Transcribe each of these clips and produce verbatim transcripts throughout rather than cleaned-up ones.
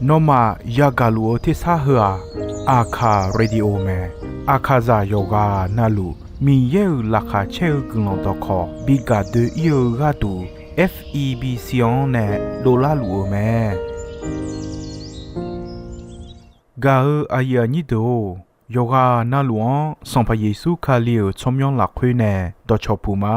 Nawmaf yagaq luf-eu tersar heu-aq, Aqkaq Radio mae. Aqkaqzaq yawqghaq navluf Miqyaer-euq laqkhaq caer-eu guiqlanq dawqkawq bi gaq doe-ir-eu gharduq, F E B C-anr nae dovlar luf-eu mae. Gaq-eu aqyuif aqnyir deuq-or, yawqghaq navluf-anr Sanqpaq Yeqsur Kali-euq tsawrmyanr lafkhoer nae dawqcawq puq ma.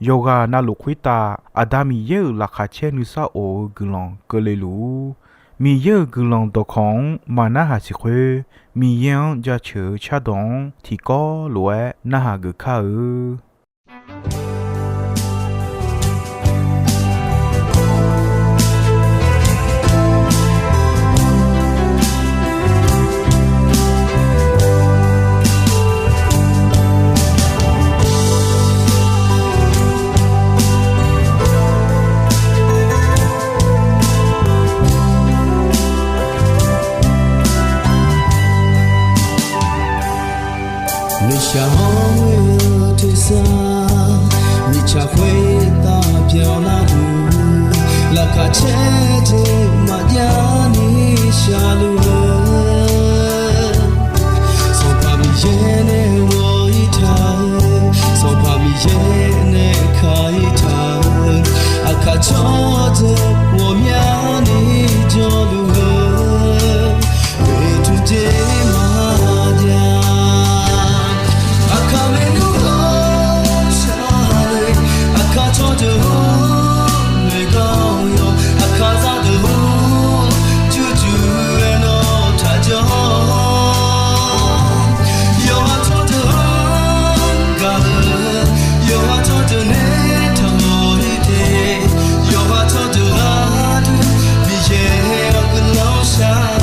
Yawqghaq navluf khoertav Aqda Miqyaer-euq laqkhaq caer nuisar of-eu guiqlanq keuvle luf-ur. Miqyaer-euq guiqlanq dawqkawq-anr maqnarhaq siq khoer, Miqyaer-anr jaceuq-eu cardawq-anr tiqkawv lof-aer narhaq geuf kar-eu. Nuishaq-anr ghoe-eu tersar, mirtsaq khoertav byanlar luf, laqkhaq caer jeq maqjav ni shaqluf-eu, Sanqpaq Miqyaer nae ghawq-ir taq-eu, Sanqpaq Miqyaer nae ka-ir taq-eu, aqkaq tsawrdeuq ghawqmyani jawrluf-eu, oeqtmq jeq maqjav. Aqkaq maernmr ghawqshaq le, aqkaq tsawrdeuq-or, noeqgar-awr yawq, aqkaq zaqdeuq-or, jurjur-aer nawr taqjawr. Yawqha tsawrdeuq-anr gaq-eu, yawqha tsawrdeuq nae taqmawf-ir te, yawqha tsawrdeuq gharduq Miqyaer-awr guiqlanq shar-awq.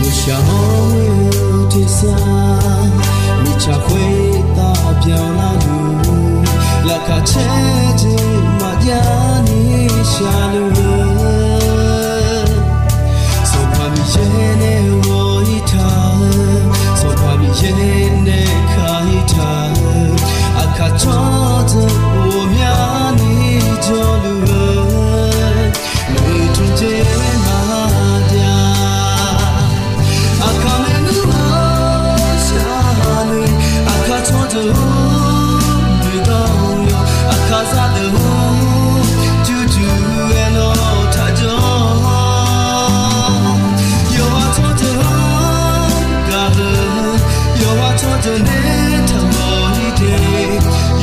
Nuishaq-anr ghoe-eu tersar, mirtsaq khoertav byanlar luf, laqkhaq caer jeq maqjav ni shaqluf-eu, Sanqpaq Miqyaer nae ghawq-ir taq-eu, Sanqpaq Miqyaer nae ka-ir taq-eu, aqkaq tsawrdeuq ghawqmyani jawrluf-eu, oeqtmq jeq maqjav. Aqkaq maernmr ghawqshaq le, aqkaq tsawrdeuq-or, noeqgar-awr yawq, aqkaq zaqdeuq-or, jurjur-aer nawr taqjawr. Yawqha tsawrdeuq-anr gaq-eu, yawqha tsawrdeuq nae taqmawf-ir te,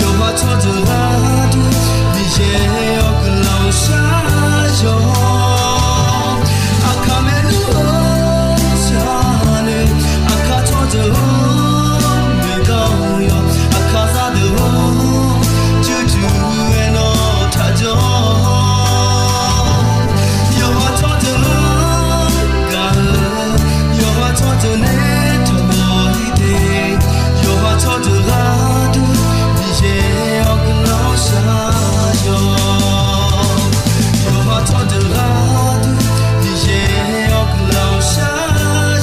yawqha tsawrdeuq gharduq Miqyaer-awr guiqlanq shar-awq. Aqkaq maernmr ghawqshaq le, aqkaq tsawrdeuq-or, noeqgar-awr yawq, aqkaq zaqdeuq-or, jurjur-aer nawr taqjawr. Yawqha tsawrdeuq-anr gaq-eu, yawqha tsawrdeuq nae taqmawf-ir te, yawqha tsawrdeuq gharduq Miqyaer-awr guiqlanq shar-awq. Yawqha tsawrdeuq gharduq Miqyaer-awr guiqlanq shar-awq.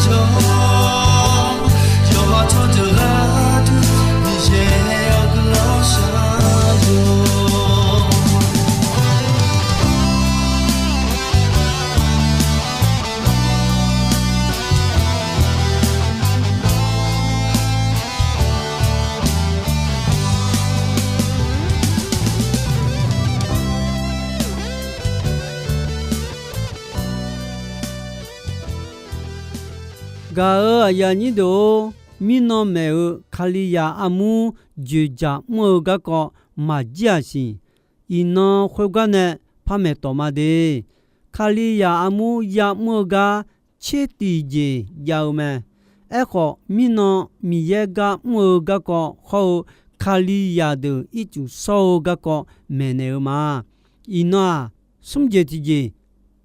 Yawqha tsawrdeuq gharduq Miqyaer-awr guiqlanq shar-awq. Gaq-eu aqyuif aqnyir deuq-or, mirnan maeq-eu Kalizaq armur dzoeqdzaq mr-eu garkawv maqjir-aq siq. Iqnan khoergar nae par maeqtawf ma de. Kalizaq armur ya'mr-eu gar tser tiqjeq jav-eu mae. Aerkhawf, mirnan Miqyaer gar mr-eu garkawv hawr-eu Kalizaq deuq ircuf shawr-eu garkawv maeqnaeq-eu ma. Iqnan-aq, smr jeq tiqjeq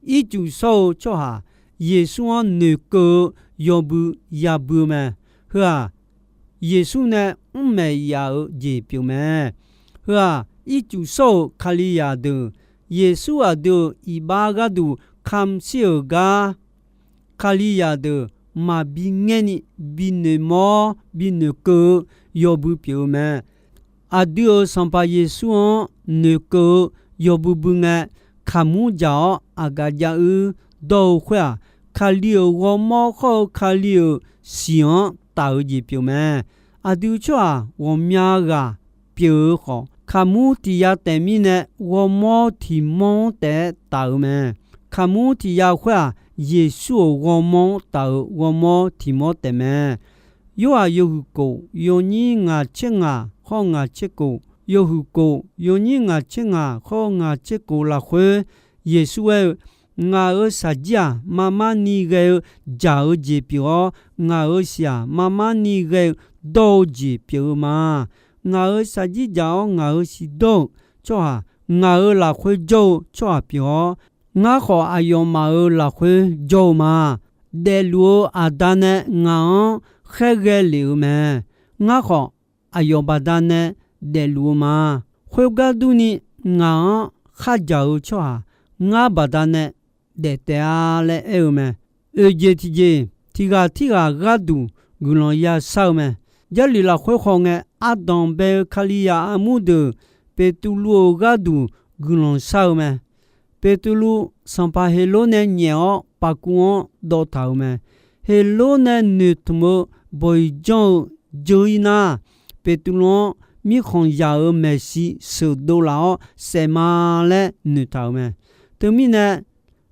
Ircuf shawr-eu tsawrhaq Yeqsur-anr noeqkeuv-eu yawbui yabui-eu mae. Heu-aq, Yeqsur nae mr maeq yaf-euq jeq pyeuf mae. Heu-aq, ircuf shawr-euq Kalizaq deuq, Yeqsur aqdui-euq iqbax gharduq kamq shir-euq gar, Kalizaq deuq maqbi ngaerni bi noeqmawr bi noeqkeuv-eu yawbui pyeuf-eu mae. Aqdui-euq Sanqpaq Yeqsur-anr noeqkeuv-eu yawbui bui ngae, kaqmur dzaq-awr aqgaf jav uir dawr-eu khoer-aq, Kali-euq ghawrmawr khawr-eu Kali-euq siq-anr taf-eu jeq pyeuf mae. Aqdui tsawrhaq ghawqmya ghaq pyeuf-eu khawf, kaqmur tiq ya taef mirnae ghawrmawr tiq mawr-anr taef-aer taf-euq mae. Kaqmur tiq ya khoer-aq, Yeqsur-euq ghawrmawr-anr taf-euq ghawrmawr tiq mawr taef mae. Yorhaq yawhuiq kof yawnyir ngaq tser ngaq khawr ngaq tser kof, yawhuiq kof yawnyir ngaq tser ngaq khawr ngaq tser kof lafkhoer, Yeqsur aer-eu, Ngaq-euq shaqjir-aq, marmar ni ghae-eu dzaq-eu jeq pyeuf-awr, ngaq-euq siq-aq, marmar ni ghae-eu dawr-eu jeq pyeuf-eu ma. Ngaq-euq shaqjir dzaq-awr ngaq-euq siq dawr-euq tsawrhaq, ngaq-euq lafkhoer jawr-eu tsawrhaq pyeuf-awr, ngar khawf aqyawfmaf-euq lafkhoer jawr-eu ma. Daefluf-eu aqda nae ngaq-anr khaerghae lef-euq mae. Ngar khawf aqyawf baqdanae daefluf-eu ma. Khoergar durni, ngaq-anr khardzaq-eu tsawrhaq ngar baqdanae daef taef-a laer aer-eu mae. Oeq jeq tiqjeq, tiq ghaq tirghaq gharduq guiqlanq ya shar-eu mae. Jarlif lafkhoer khawf ngae, ardanq bae-eu Kalizaq armur deuq Beqtuvluv-euq gharduq guiqlanq shar-eu mae. Beqtuvluv, sanqpaq Heqlor nae nyaef-awr paqkuv-anr dawv taq-euq mae. Heqlor nae noeqtmq-eu bawq-iq janr-eu dzeur-ir nar, Beqtuvluv-anr mirkhanq yaq-euq maeqshi sheuqdov laf-awr saef ma laer noeqtaq-euq mae. Teumirnae,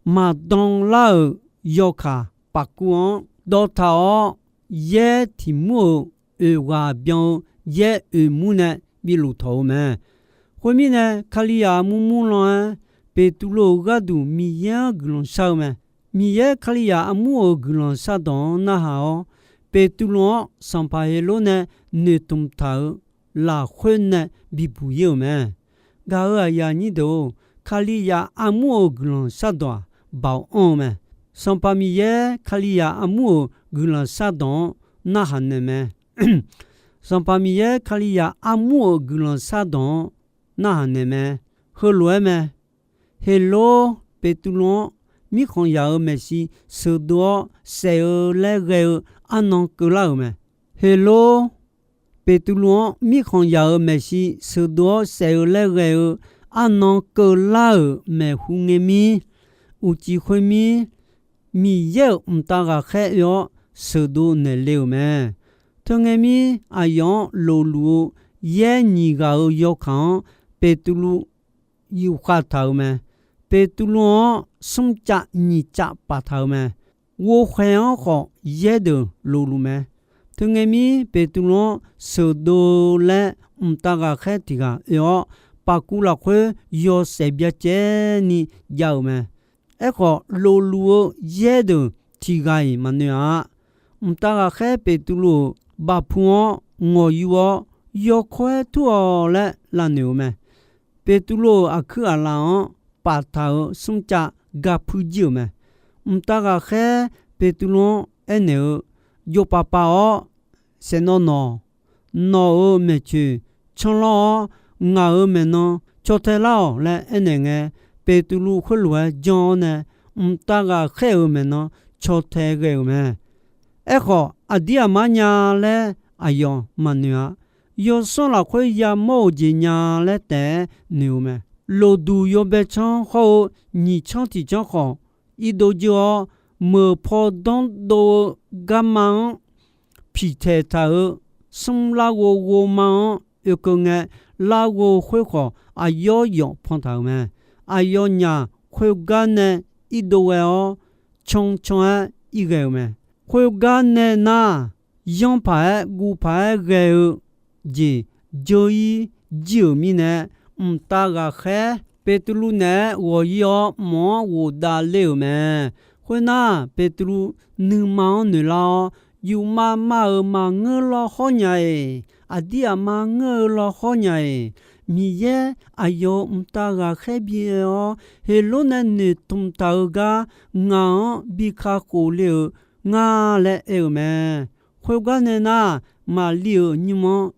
maqdan lar-euq yawkaq paqkuv-anr dawv taq-awr, yaer tiq mur-euq oeq ghaq byan-eu yaer oeq mur nae bi lof tawq-eu mae. Khoermirnae, Kalizaq armur murlan-aer Beqtuvluv-euq gharduq Miqyaer-anr guiqlanq shar-eu mae. Miqyaer Kalizaq armur-euq guiqlanq shardawq-anr narhaq-awr, Beqtuvluv-anr sanqpaq Heqlor nae noeqtmq taq-euq lafkhoer nae bibuq-ir-euq mae. Gaq-euq aqyuif aqnyir deuq-or, Kalizaq armur-euq guiqlanq shardawq-aq, baoq anr-eu mae. Sanqpaq Miqyaer Kalizaq armur-euq guiqlanq shardawq-anr narhaq naeq mae. Sanqpaq Miqyaer Kalizaq armur-euq guiqlanq shardawq-anr narhaq naeq mae. Heulof-aer mae. Heqlor Beqtuvluv-anr mirkhanq yaq-euq maeqshi sheuqdov-awr saef-eu laer ghae-eu arnan keuvlar-euq mae. Heqlor Beqtuvluv-anr mirkhanq yaq-euq maeqshi sheuqdov-awr saef-eu laer ghae-eu arnan keuvlar-euq maeqhu ngae mir, uqcif khoermir, Miqyaer-euq mqtav ghaqkhaer oe-awr sheuqdov naeqle-euq mae. Teungae mir, aqyawf-anr lofluf-eu yaer nyiq ghaq-euq yawkaq-anr Beqtuvluv yufkhav taq-euq mae. Beqtuvluv-anr smrcav nyiq cav paftaq-euq mae. Ghovkhaeq-anr khawf yaer deuq lofluf mae. Teungae mir, Beqtuvluv-anr sheuqdov-eu laer mqtav ghaqkhaer tiq ghaq oe-awr, paqkuv lafkhoer yawshaef byacaevni jav-euq mae. Aerkhawf, lofluf-eu yaer deuq tiq ghaq-iq maqnoeq-a. Mqtav ghaqkhaer Beqtuvluv-euq baqpu-anr ngawq yur-awr, yawkawr-aer tur-awq laer lavnoeq-eu mae. Beqtuvluv-euq aqkuir aqlaf-anr paftaq-euq smrcav ga puir jir-euq mae. Mqtav ghaqkhaer Beqtuvluv-anr aernaeq-eu, Jofpaf paf-awr saeqnawv nawq. Nawq-euq maeqtsoeq canlanr-awr, ngaq-euq maeqnan caw tae lar-awq laer aernaeq ngae, Beqtuvluv khoerlof-aer janr-awr nae, mqtav ghaqkhaer-euq maeqnan caw tae ghae-euq mae. Aerkhawf, aqdir aqmar nya laer aqyawf maqnoeq-a. Yawsanr lafkhoer yamawr-euq jeq nya laer taef-aer noeq-eu mae. Loqduq yawbae tsanr hawr-eu nyiq tsanr tiq tsanr khawf, irdov dzeur-awr, meuq paw danr dov-eu garma-anr piqtaeq taq-euq smr larghov ghovma-anr oekeuv ngae, larghov khoer khawf aqyawf yawf pan taq-euq mae. Aqyawfnyaf khoergar nae irdov ghae-awr, can can-aer irghae-eu mae. Khoergar nae nar, yanr paq-aer guv paq-aer ghae-eu jeq dzeur-ir jir-euq mirnae, mqtav ghaqkhaer Beqtuvluv naeq-aer ghawq-ir-awr, mq-anr ghofdav ler-euq mae. Khoernar, Beqtuvluv nuima-anr noeqlar-awr, yufmav mav-euq maqngeur lawr hawr nya-iq, aqdir aqma ngeur-eu lawr hawr nya-iq, Miqyaer aqyawf-euq mqtav ghaqkhaer bi aer-awr, Heqlor nae noeqtmq taq-eu gar ngaq-anr bi kakhof le-euq nga laer aer-eu mae. Khoergar nae nar, Maqli-euq nymr-anr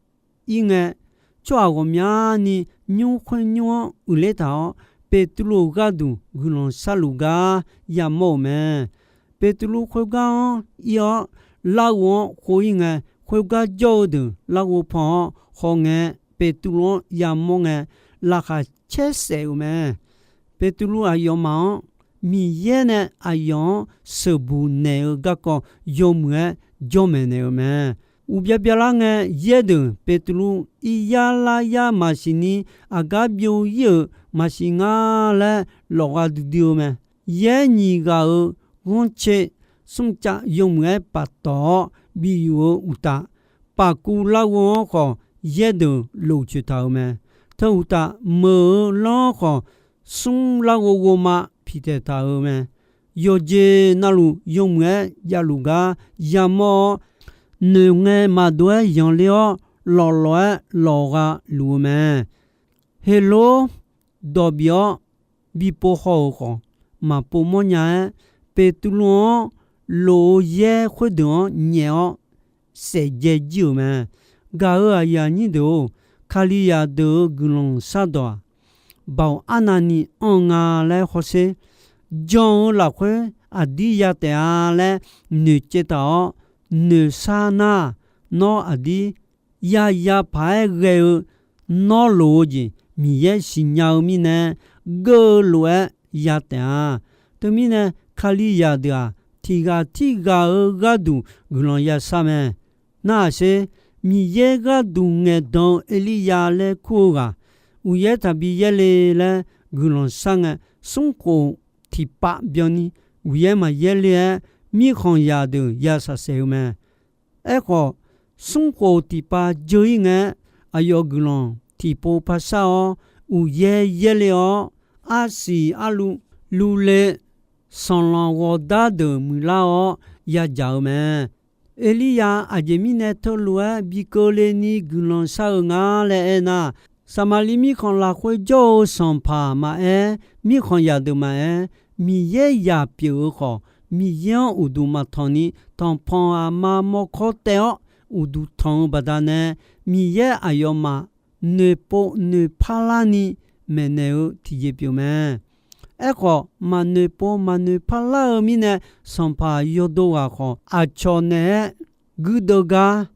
ir ngae, tsawrhaq ghawqmyani nymr khoer nymr-anr uiqler taq-awr, Beqtuvluv-euq gharduq guiqlanq sharluf gar yamawr-euq mae. Beqtuvluv khoergar-anr ir-awr, larghov-anr khov ir ngae, khoergar jawr-eu deuq larghov pan-awr hawngae, Beqtuvluv-anr yamawr ngae, laqkhaq caer saef-euq mae. Beqtuvluv aqyawfmaf-anr, Miqyaer nae aqyawf-anr sheuqbuq naeq-eu garkawv yawmuiq-aer jawr maeqnaeq-euq mae. Uqbya byalar ngae, yaer deuq Beqtuvluv iryar laryar maqsiq ni, aqgar byov ir-euq maqsiq nga laer lawqgha duidui-eu mae. Yaer nyiq ghaq-euq ghanrcae smrcav yawmuiq-aer paftawf-awr bif yuf-eu uqtaf, pafkuv larghov-anr khawf yaer deuq lof coeq taq-euq mae. Teu uqtaf, meuq-eu lanr khawf, smr larghov ghovma piqtaeq taq-euq mae. Yawqjeq navluf yawmuiq-aer javluf gar yamawr-awr, noeqngae maqdov-aer yanqler-awr, lawflawf-aer lawqgha luf-eu mae. Heqlor dawq bif-awr, bi pov haw-euq khawf, maqpov mawrnya-aer, Beqtuvluv-anr lof-eu yaer khoerdeuq-anr nyaef-awr, saefdzae jir-euq mae. Gaq-euq aqyuif aqnyir deuq-or, Kalizaq deuq-euq guiqlanq shardawq-aq, baoq arnavni anr-eu nga laer hawsher. Jan-eu lafkhoer aqdir ya taef-a laer noeqcaev taq-awr, noeqshar nar, nawr aqdir yaya paq-aer ghae-eu nawr loq-eu jeq Miqyaer siqnya-eu mirnae, geur-eu lof-aer ya taef-a. Teumirnae, Kalizaq deuq-aq, tiq ghaq tirghaq-euq gharduq guiqlanq yashar mae. Nar-aq sher, Miqyaer gharduq ngaeqdan-eu Erliryav laer kur-eu ghaq, Uqyaer taqbi yaerle laer guiqlanq shar ngae, smrkhof tiqpav byanni Uqyaer maqyaer ler-aer, mirkhanqzaq deuq ya shaqsaef-eu mae. Aerkhawf, smrkhof tiqpav dzeur-ir ngae-aer, aqyawf guiqlanq tiqpov par shar-awr, Uqyaer yaerle-awr, arsiq arluv, luvle, sanqlanq ghawqdar deuq muiqlar-awr yadzaq-eu mae. Erliryav aqjeq mirnae teulof-aer bi keuvle ni guiqlanq shar-eu nga laer aernar, Saqmaqliv mirkhanq lafkhoer jawr-eu sanqpaq maqaer, mirkhanqzaq deuq maqaer, Miqyaer zaq pyeuf-eu khawf, Miqyaer-anr uqduq maqtanq ni, tanqpanq aqma mawrkawr taev-awr uqduq tanq-eu baqdanae, Miqyaer aqyawfmaf noeqpov noeqpar larni maeqnaeq-eu tiqjeq pyeuf mae. Aerkhawf, maqnoeq pov maqnoeq parlar-eu mirnae, sanqpaq yawdo ghaq khawf, aqcawq naeq-aer guirdeuv gar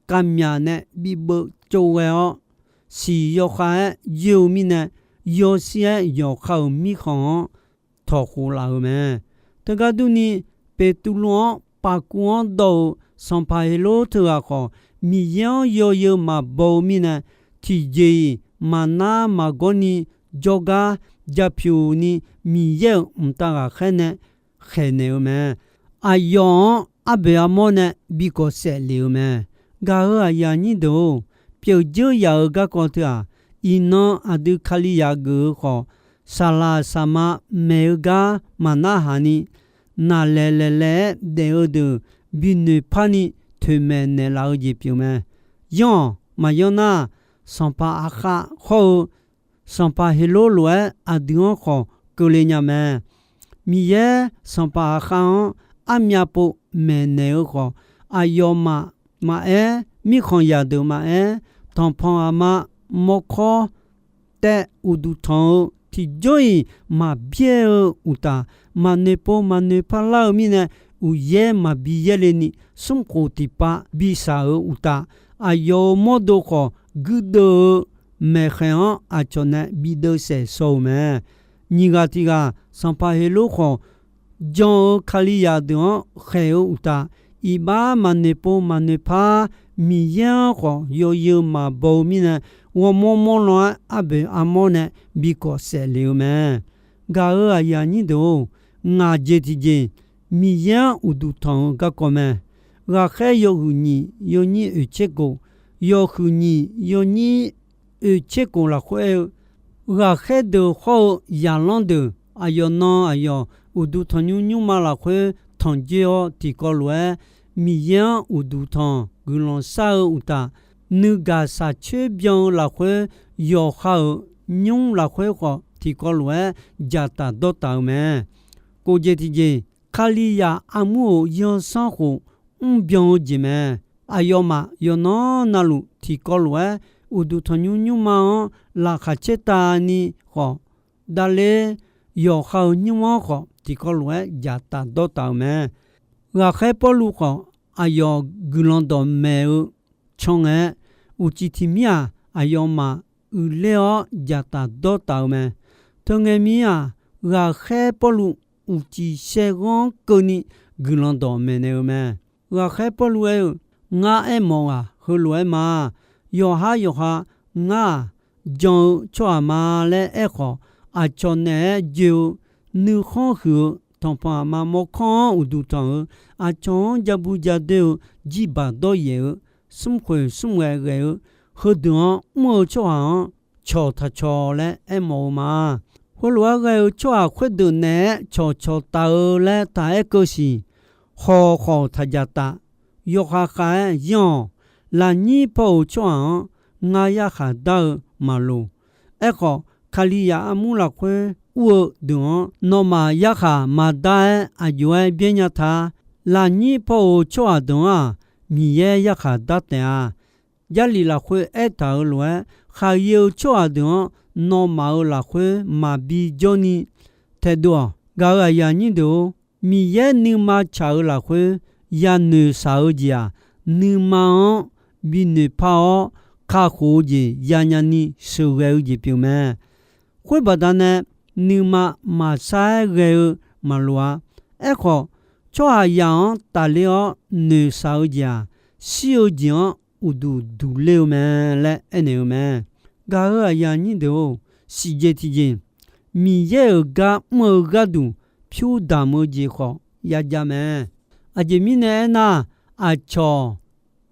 kavmyaq nae bibeuv tsovghae-awr, siq yawkhav-aer yoer-eu mirnae, yawshir-aer yawqha-euq mirkhanq-anr tawqkhof laf-euq mae. Teugar durni, Beqtuvluv-anr paqkuv-anr dawv-euq sanqpaq Heqlor teughaq khawf, Miqyaer-anr yawzeu maqbaw-eu mirnae, tiqjeq-iq maqnar maqgawr ni jawrgar japyuq ni, Miqyaer-euq mqtav ghaqkhaer nae khaeqnaeq-eu mae. Aqyawf-anr arboeq armawr nae bikawv saef lef-eu mae. Gaq-euq aqyuif aqnyir deuq-or, pyeuf dzeur yaf-euq garkawv teu-aq, iqnan aqdui Kalizaq geuf-eu khawf, saqlaq saqma maeq-eu gar maqnarhaq ni, naqlaeq laeqlaeq-aer daef-eu deuq binoeq parni toeqmaeq naeqlaf-eu jeq pyeuf mae. Yanr-awq. Maqyanr nar, sanqpaq Aqkhav hawr-eu sanqpaq Heqlor lof-aer aqdui-anr khawf keuvle nya mae. Miqyaer sanqpaq Aqkhav-anr armyav pov maeqnaeq-eu khawf, aqyawfmaf maqaer, mirkhanq zaqdeuq maqaer, tanqpanq aqma mawrkawr taev uqduq tanq-eu tiqjawr-iq maqbyaer-eu uqtaf, maqnoeq pov maqnoeq parlar-eu mirnae, Uqyaer maqbi yaerle ni, smrkhof tiqpav bishaq-euq uqtaf, aqyawf-euq mawrdo khawf guirdeuv-eu maeqkhaeq-anr aqcawq nae bideuv saef shaw-euq mae. Nyiq ghaq tiq ghaq, sanqpaq Heqlor khawf, jan-eu Kalizaq deuq-anr khaeq-eu uqtaf, iqbax maqnoeq pov maqnoeq par, Miqyaer-anr khawf yawzeu maqbaw-eu mirnae, ghawrmawr mawr lan-aer arboeq armawr nae bikawv saef lef-eu mae. Gaq-euq aqyuif aqnyir deuq-or, ngaq jeq tiqjeq Miqyaer-anr uqduq tanq-eu garkawv mae. Ghaqkhaer yawhuiq nyiq yawnyir oeqtser khof, yawhuiq nyiq yawnyir oeqtser khof lafkhoer aer-eu, ghaqkhaer deuq hawr-eu zaqlanr deuq aqyawf nan aqyawf uqduq tanqnymr nymrma lafkhoer tanqjoer-awr tiqkawv lof-aer, Miqyaer-anr uqduq tanq guiqlanq shar-eu uqtaf, nuigaq shaqcoer byan-eu lafkhoer, yawqha-euq nymr lafkhoer khawf tiqkawv lof-aer dzaqtaf dawrtaf-eu mae. Kof jeq tiqjeq, Kalizaq armur-euq zanrsanrkhof mrbyan-eu jeq mae. Aqyawfmaf yawqnan navluf tiqkawv lof-aer uqduq tanqnymr nymrma-anr laqkhaq caertavni khawf, davler yawqha-euq nymr-anr khawf tiqkawv lof-aer dzaqtaf dawrtaf-euq mae. Ghaqkhaer Pawrluv khawf, aqyawf guiqlanq dawqmaeq-eu can ngae, uqcif tiq mir-aq, aqyawfmaf uiqler-awr dzaqtaf dawrtaf-eu mae. Teungae mir-aq, ghaqkhaer Pawrluv uqcif shaerghanr keuvni guiqlanq dawqmaeq naeq-eu mae. Ghaqkhaer Pawrluv aer-eu, Ngar aermawf ghaq heulof-aer ma. Yawqhar yawqha ngar-aq, jan-eu tsawrhaq ma laer aerkhawf, aqcawq naeq-aer joe-eu, nuikhanr huiq-eu, tanqpanq aqma mawrkawr-anr uqduq tanq-eu, aqcawq-anr ja bu ja doer-eu, jirbaq dawryaef-eu, smrkhoeq smrghae ghae-eu, heudeuq-anr mr-eu tsawrhaq-anr cawq taq cawq laer aermawf-eu ma. Khoerlof-aer ghae-eu tsawrhaq khoerdeuq naeq-aer cawqcawq taf-eu laer taq aer keuv siq. Khawq khawq taq dzaqtaf. Yawkhav khav-aer yanr-awq. Lafnyir paw-euq tsawrhaq-anr ngar yarkhaq dar-eu maqloq. Aerkhawf, Kalizaq armur lafkhoer ur-eu deuq-anr nawmaf yarkhaq maqdar-aer aqjox-aer byaer nya ta. Lafnyir paw-euq tsawrhaq deuq-anr-aq, Miqyaer yarkhaq dar taef-a. Jarlif lafkhoer aertaq-euq lof-aer, khaqyae-eu tsawrhaq deuq-anr nawmaf-euq lafkhoer maqbi jawrni taedov-awq. Gaq-euq aqyuif aqnyir deuq-or, Miqyaer nuima tsaq-eu lafkhoer yanoeq shaq-eu jeq-aq, nuima-anr binoeq par-awr kakhof-eu jeq yanya ni sheuqghae-eu jeq pyeuf mae. Khoer baqdanae nuima maqsar-aer ghae-eu maqloq-a. Aerkhawf, tsawrhaqzaq-anr tafler-awr noeqshaq-eu jeq-aq, shir-eu jeq-anr uqduq duq ler-eu mae laer aernaeq-eu mae. Gaq-euq aqyuif aqnyir deuq-or, siqjeq tiqjeq, Miqyaer-euq gar mr-eu gharduq pyur damq-eu jeq khawf yajav mae. Aqjeq mirnae aernar, aqcawq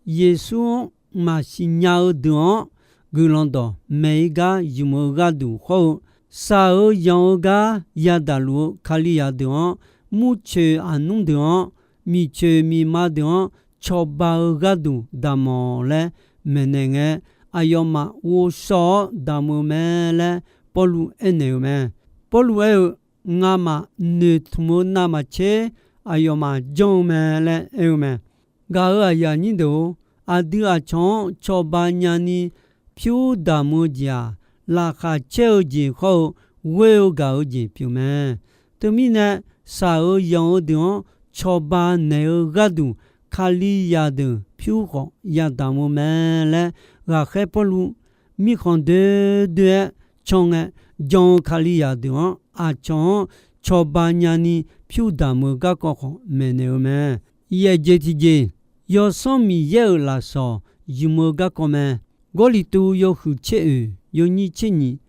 Yeqsur-anr maqsiq nya-eu deuq-anr guiqlanq dawq maeq-ir gar zmq-eu gharduq hawr-eu, shaq-eu yanq-eu gar yadaq luf-eu Kalizaq deuq-anr, murcoeq aqnmr deuq-anr, miqcoeq miqma deuq-anr cawba-eu gharduq damq-awq laer maeqnaeq ngae, aqyawfmaf ghovshaw-awr damq-eu mae laer Pawrluv aernaeq-eu mae. Pawrluv aer-eu, Ngamaf noeqtmq-eu navmaqtser aqyawfmaf janr-eu mae laer aer-eu mae. Gaq-euq aqyuif aqnyir deuq-or, aqdui aqcawq-anr cawba nyani pyur damq-eu jeq-aq, laqkhaq caer-eu jeq hawr-eu ghoer-eu gaq-eu jeq pyeuf mae. Teumirnae, shaq-eu yanq-eu deuq-anr cawba naeq-eu gharduq, Kalizaq deuq pyur khawf yadamq-eu mae laer, ghaqkhaer Pawrluv mirkhanq doer doer-aer can ngae, jan-eu Kalizaq deuq-anr aqcawq-anr cawba nyani pyur damq-eu garkawv khawf maeqnaeq-eu mae. Yaeq jeq tiqjeq, Yawsanr Miqyaer-euq lafsawq zmq-eu garkawv mae. Gawrliqtu yawhuiq tser oeq yawnyir tser nyiq,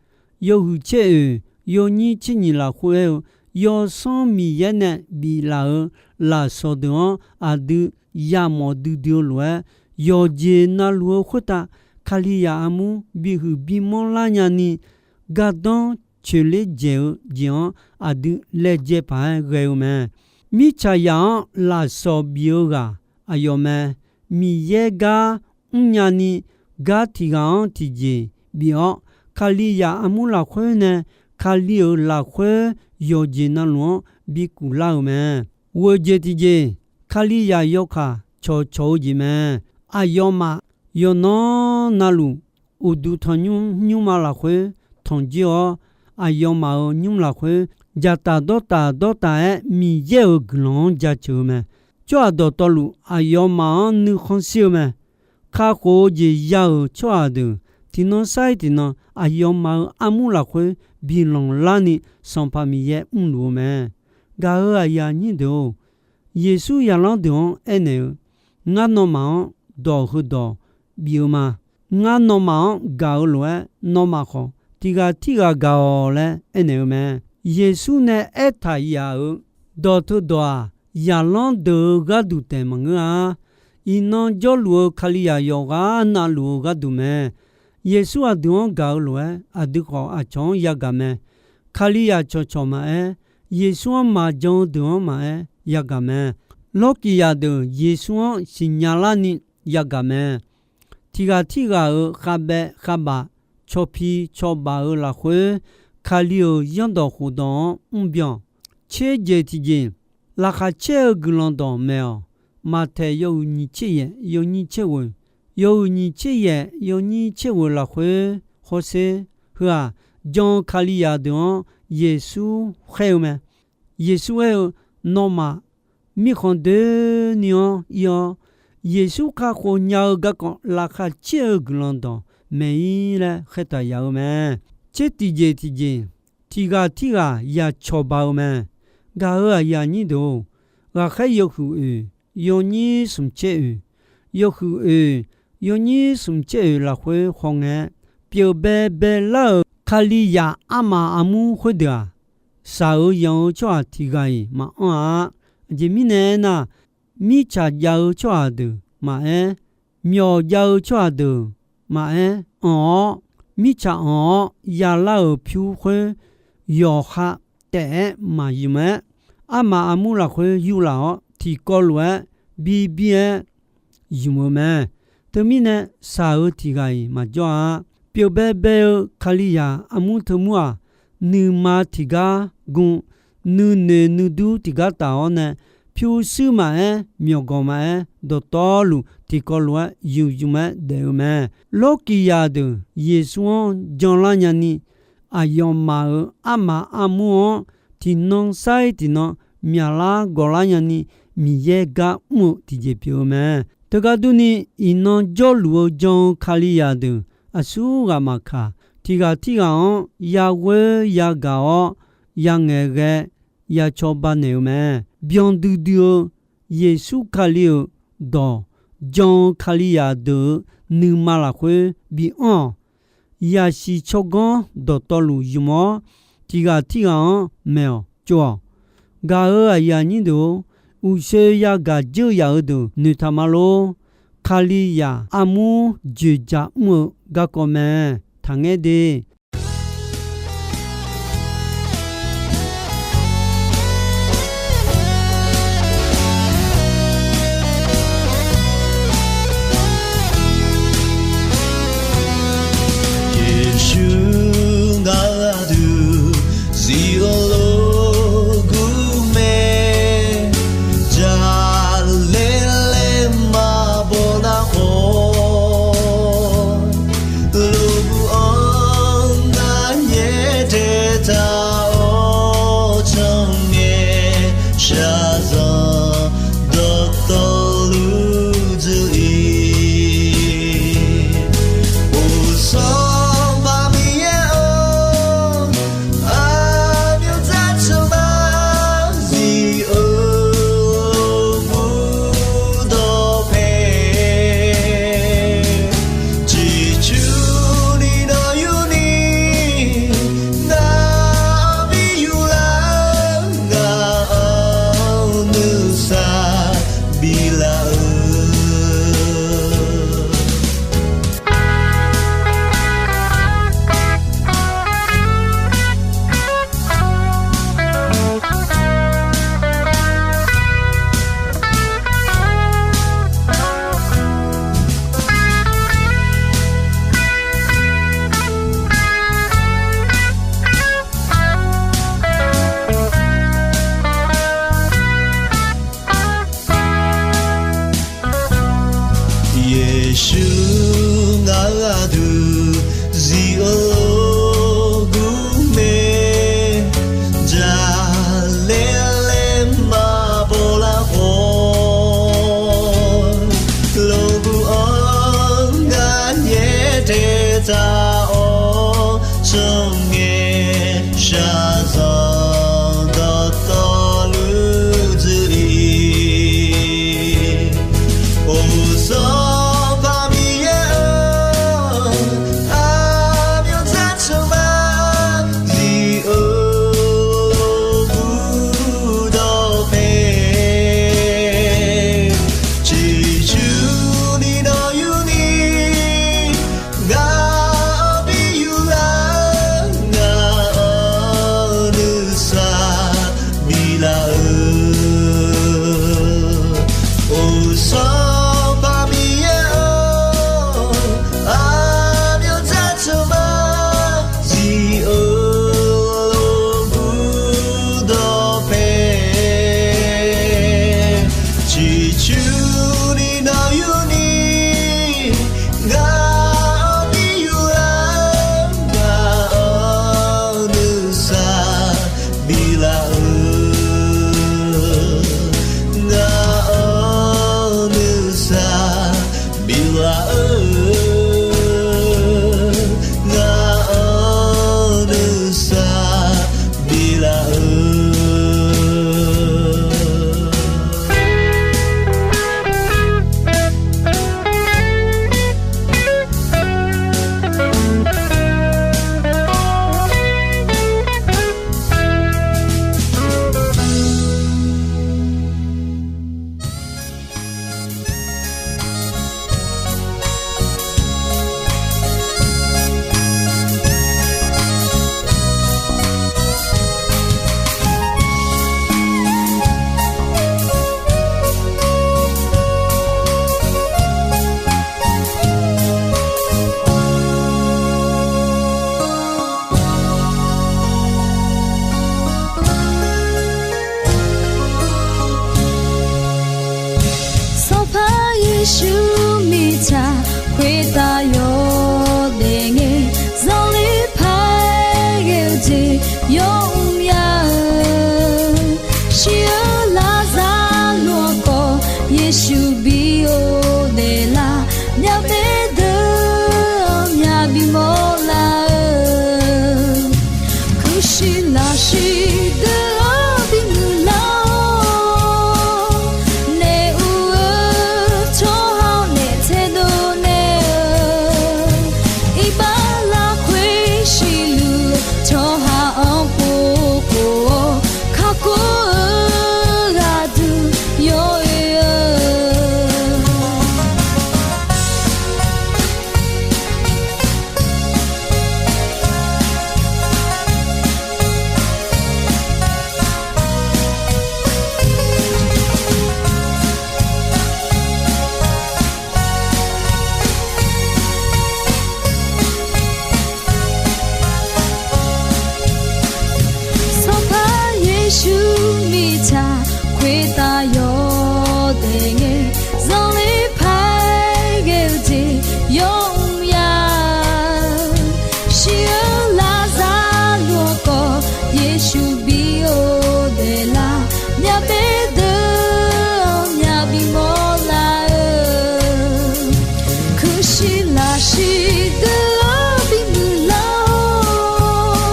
yawhuiq tser oeq yawnyir tser nyiq lafkhoer aer-eu, Yawsanr Miqyaer nae biflaf-euq lafsawq deuq-anr aqdui yamawf duidui-eu lof-aer, yawqjeq navluf-eu khoertav Kalizaq armur bihuiq bimanr lar nyani, gardanr coeqler dzaeq-eu jeq-anr aqdui laejae paq-aer ghae-eu mae. Mirtsaqzaq-anr lafsawq bif-eu ghaq aqyawf mae. Miqyaer gar mrnya ni, gar tiq ghaq-anr tiqjeq bif-awr, Kalizaq armur lafkhoer nae Kali-euq lafkhoer yawqjeq navluf-anr bikuf lar-euq mae. Ghoeq jeq tiqjeq, Kalizaq yawkaq cawqcawq-eu jeq mae. Aqyawfmaf yawqnan navluf uqduq tanqnymr nymrma lafkhoer tanqjoer-awr, aqyawfmaf-euq nymr lafkhoer dzaqtaf dawrtaf dawrtaf-aer Miqyaer-euq guiqlanq-anr jaceuq-eu mae. Tsawrhaq dawqtawvluf aqyawfmaf-anr nuikhanr shir-eu mae. Kakhof-eu jeq ya-euq tsawrhaq deuq tiqnan sar-ir tiqnan aqyawfmaf-euq armur lafkhoer bilanq larni Sanqpaq Miqyaer mrluf-eu mae. Gaq-euq aqyuif aqnyir deuq-or, Yeqsur zaqlanr deuq-anr aernaeq-eu, Ngar nawmaf-anr dawq heudawq bif-eu ma. Ngar nawmaf-anr gaq-eu lof-aer, nawmaf khawf tiq ghaq tirghaq gaq-awq laer aernaeq-eu mae. Yeqsur nae aertaq yaf-euq dawq teudawq-aq, zaqlanr deuq-eu gharduq taef maqngeur-a. Iqnan jawrluf-eu Kalizaq yawqghaq navluf-eu gharduq mae. Yeqsur aqdui-anr gaq-eu lof-aer, aqdui khawf aqcawq-anr yagaq mae. Kalizaq cawqcawq maqaer, Yeqsur-anr maqjan-eu deuq-anr maqaer yagaq mae. Lawrkiqzaq deuq Yeqsur-anr siqnya larni yagaq mae. tiq ghaq tirghaq-euq khavbaev khavbaf, cawq pi cawq baf-euq lafkhoer, Kali-euq zanrdawq khofdawq-anr mrbyan. Tser jeq tiqjeq, laqkhaq caer-eu guiqlanq dawq maeq-awq. Maqtaeq yawhuiq nyiq tser yaef yawnyir tser ghoeq, yawhuiq nyiq tser yaef yawnyir tser ghoeq lafkhoer hawsher. Heu-aq, jan-eu Kalizaq deuq-anr Yeqsur khaer-eu mae. Yeqsur aer-eu, nawmaf mirkhanq doeni-anr ir-awr, Yeqsur kakhof nya-eu garkawv laqkhaq caer-eu guiqlanq dawq maeq-ir laer khaertaq yaf-eu mae. Tser tiqjeq tiqjeq, tiq ghaq tirghaq yacawq ba-eu mae. Gaq-euq aqyuif aqnyir deuq-or, ghaqkhaer yawhuiq oeq, yawnyir smq caer oeq, yawhuiq oeq, yawnyir smq caer oeq lafkhoer hawngae-aer, pyeuf baebae lar-euq Kalizaq armaf armur khoerdeuq-aq, shaq-eu yanq-eu tsawrhaq tiq ghaq-iq maqanr-a. Aqjeq mirnae aernar, mirtsaq jav-eu tsawrhaq deuq maqaer, myawq jav-eu tsawrhaq deuq maqaer, anq-awr, mirtsaq anq-awr yalar-euq pyur khoer yawqha taef-aer maqymq-aer, armaf armur lafkhoer yurlaf-awr tiqkawv lof-aer bibir-aer ymq-eu mae. Teumirnae, shaq-eu tiq ghaq-iq maqjawr-a. Pyeuf baebae-eu Kalizaq armur teumur-aq, nuima tiqgar gu, nuinoeq nuidur tiqgar taf-awr nae, pyurshuir maqaer, myawqganq maqaer, dawqtawvluf tiqkawv lof-aer ymqymq-aer daef-eu mae. Lawrkiqzaq deuq Yeqsur-anr janlar nyani, aqyawfmaf-euq armaf armur-anr tiqnan sair tiqnan myaqlar gawqlar nyani, Miqyaer gar mr-eu tiqjeq pyeuf-eu mae. Teugar durni, iqnan jawrluf-eu jan-eu Kalizaq deuq aqsurghaq maqkaq, tiq ghaq tirghaq-anr yaghoer yagaq-awr, yangaeq ghae yacawba naeq-eu mae. Byan duidui-eu Yeqsur Kali-euq dawq jan-eu Kalizaq deuq-euq nuima lafkhoer bianr-awq. Yaqsiq tsawrganr dawqtawvluf ymq-awr, tiq ghaq tirghaq-anr maeq-awq tsov-awq. Gaq-euq aqyuif aqnyir deuq-or, uqshoe yagaq dzeur yaf-eu deuq noeqtaq ma lor. Kalizaq armur dzoeqdzaq mr-eu garkawv mae. Taqngaer de. Yeqsur ngaq aqdui zif-eu lof gur mae, jaqlaer laer maqbaw nar khawf, lof gur-anr ngar nyaer tae taq-awr, tsanr ngae shaqzanq dawqtawvluf dzuif-ir. Uqsanq paq Miqyaer-or, aqmyanluf tsawrmyanr zif-eu lof gur dawqpae, ciqcurni nawq yurni ngar bi yurlar, ngaq-anr nuisar biflaf-eu. Yeqsur ngaq aqdui zif-eu lof gur mae, jaqlaer laer maqbaw lar khawf, lof gur-anr ngar nyaer tae taq-awr, tsanr ngae shaqzanq dawqtawvluf dzuif-ir. Uqsanq paq Miqyaer-or, aqmyanluf tsawrmyanr zif-eu lof gur dawqpae, ciqcurni nawq yurni ngar bi yurlar, ngaq-anr nuisar biflaf-eu. Uqsanq paq Miqyaer-or, Yeqsur mirtsaq khoertav yawdaef ngae, zanqler paq-aer ghae-eu jeq yawmr ya-eu. Shir-eu Laqzaqloq-anr khawf Yeqsur bi ghofdaef lar, myavbaef deuq-anr myaq bimawr lar-eu. Kuirshiq lafshiq deuq-anr bimuiq lar-awr, naef uv-eu tsawrhaq-anr naef taedov naeq-eu, iqbax lafkhoer siqluf-eu tsawrhaq-anr pov khof-awr, kakhof-eu ghaqduq yawoe-eu. Sanqpaq Yeqsur mirtsaq khoertav yawdaef ngae, zanqler paq-aer ghae-eu jeq yawmr ya-eu. Shir-eu Laqzaqloq-anr khawf Yeqsur bi ghofdaef lar, myavbaef deuq-anr myaq bimawr lar-eu. Kuirshiq lafshiq deuq-anr bimuiq lar-awr,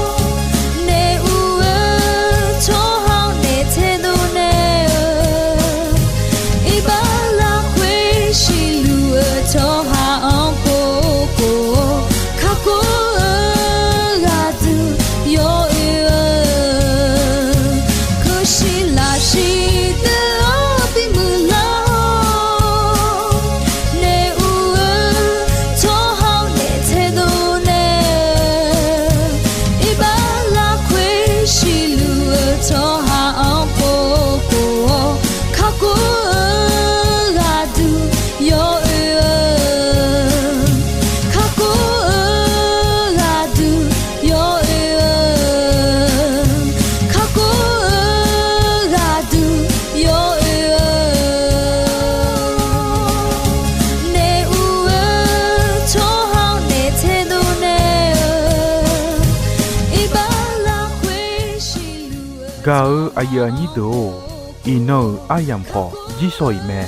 naef uv-eu tsawrhaq-anr naef taedov naeq-eu, iqbax lafkhoer siqluf-eu tsawrhaq-anr pov khof-awr, kakhof-eu ghaqduq yawoe-eu. Kuirshiq lafshiq deuq-anr bimuiq lar-awr, naef uv-eu tsawrhaq-anr naef taedov naeq-eu, iqbax lafkhoer siqluf-eu tsawrhaq-anr pov khof-awr, kakhof-eu ghaqduq yawoe-eu. Kakhof-eu ghaqduq yawoe-eu. Kakhof-eu ghaqduq yawoe-eu. Naef uv-eu tsawrhaq-anr naef taedov naeq-eu, iqbax lafkhoer siqluf-eu. Gaq-eu aqyuif aqnyir deuq-or, iqnan-euq aryamq khawf jir sawq-iq mae.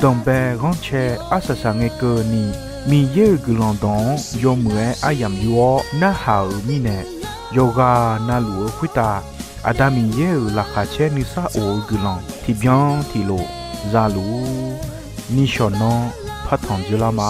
Danqbae ghanrcae arsaq saq ngae keuvni, Miqyaer-euq guiqlanq dawq-anr yawmuiq-aer aryamq yur-awr narhaq-euq mirnae, yawqghaq navluf-eu khoertav Aqda Miqyaer-euq laqkhaq caer nuisar of-eu guiqlanq tiqbyan tiqlof za luf-ur. Nishawq nan partanq dzeurlar ma.